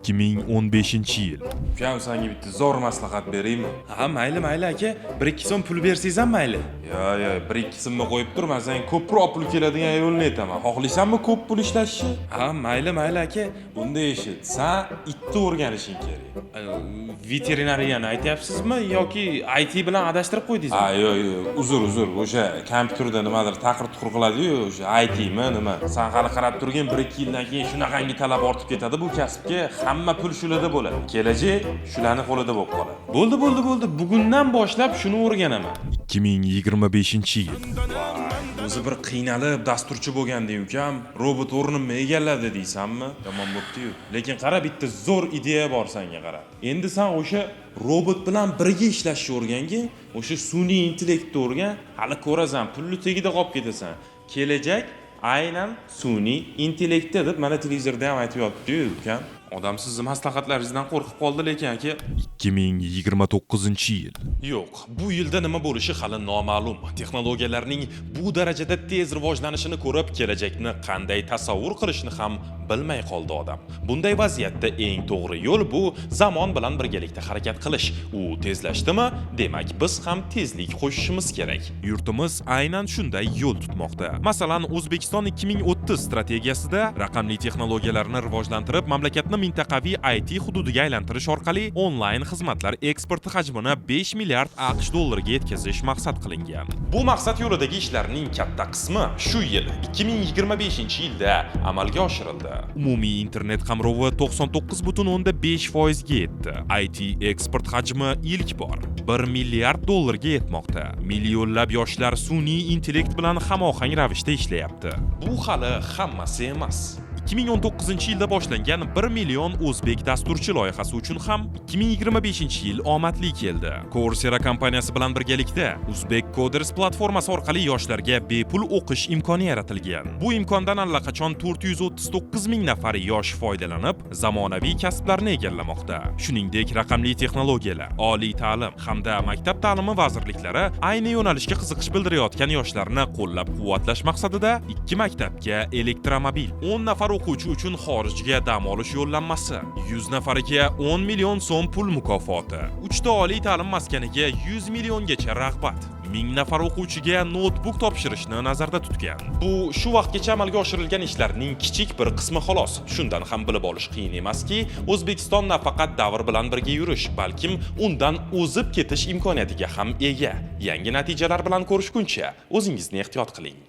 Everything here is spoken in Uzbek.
2015-yil. Ukam, senga bitta zo'r maslahat beraymi? Ha, mayli, mayli, aka. 1-2 so'm pul bersangiz ham mayli. Yo, 1-2 so'mni qo'yib tur, man senga ko'proq pul keladigan yo'lni aytaman. Xohlaysanmi ko'p pul ishlashni? Ha, mayli, mayli, aka. Bunda eshit, san itni o'rganishing kerak. Veterinariyani aytyapsizmi yoki IT bilan adashtirib qo'ydingizmi? Ha, yo'q, uzr, uzr. O'sha kompyuterda nimadir taqir tuqur qiladi-yu, o'sha ITmi, nima. San hali qarab turgin, 1-2 yildan keyin shunaqangi talab ortib ketadi bu kasbga, hamma pul shularda bo'ladi. Kelajak shularni qo'lida bo'lib qoladi. Bo'ldi, bo'ldi, bo'ldi. Bugundan boshlab shuni o'rganaman. 2025-yil. O'zi bir qiynalib dasturchi bo'lganda, ukam, robot o'rnimni egalladi deysanmi? Yomon bo'pti-yu. Lekin qara, bitta zo'r ideya bor senga, qara. Endi sen o'sha robot bilan birga ishlashni o'rgangin, o'sha sun'iy intellektni o'rgan, hali ko'rasan, pulni tagida qolib ketasan. Kelajak aynan sun'iy intellektda deb mana televizorda ham aytib yotibdi-yu, ukam. Odam sizni maslahatlaringizdan qo'rqib qoldi lekin, aka. 2029-yil. Yo'q, bu yilda nima bo'lishi hali noma'lum. Texnologiyalarning bu darajada tez rivojlanishini ko'rib, kelajakni qanday tasavvur qilishni ham bilmay qoldi odam. Bunday vaziyatda eng to'g'ri yo'l bu zamon bilan birgalikda harakat qilish. U tezlashdimi, demak, biz ham tezlik qo'shishimiz kerak. Yurtimiz aynan shunday yo'l tutmoqda. Masalan, O'zbekiston 2030 strategiyasida raqamli texnologiyalarni rivojlantirib, mamlakatni mintaqaviy IT hududiga aylantirish orqali onlayn xizmatlar eksporti hajmini 5 milliard AQSh dollariga yetkazish maqsad qilingan. Bu maqsad yo'lidagi ishlarning katta qismi shu yil, 2025-yilda amalga oshirildi. Umumiy internet qamrovi 99,5% ga yetdi. IT eksport hajmi ilk bor 1 milliard dollarga yetmoqda. Millionlab yoshlar sun'iy intellekt bilan hamohang ravishda ishlayapti. Bu hali hammasi emas. 2019-yilda boshlangan 1 million o'zbek dasturchi loyihasi uchun ham 2025-yil omadli keldi. Coursera kompaniyasi bilan birgalikda Uzbek Coders platformasi orqali yoshlarga bepul o'qish imkoni yaratilgan. Bu imkondan allaqachon 439 ming nafar yosh foydalanib, zamonaviy kasblarni egallamoqda. Shuningdek, raqamli texnologiyalar, oliy ta'lim hamda maktab ta'limi vazirliklari ayni yo'nalishga qiziqish bildirayotgan yoshlarni qo'llab-quvvatlash maqsadida ikki maktabga elektromobil, 10 nafar o'quvchi uchun xorijga dam olish yo'llanmasi, 100 nafariga 10 million so'm pul mukofoti, 3 ta oliy ta'lim maskaniga 100 milliongacha rag'bat, 1000 nafar o'quvchiga noutbuk topshirishni nazarda tutgan. Bu shu vaqtgacha amalga oshirilgan ishlarning kichik bir qismi xolos. Shundan ham bilib olish qiyin emaski, O'zbekiston nafaqat davr bilan birga yurish, balkim undan o'zib ketish imkoniyatiga ham ega. Yangi natijalar bilan ko'rishguncha o'zingizni ehtiyot qiling.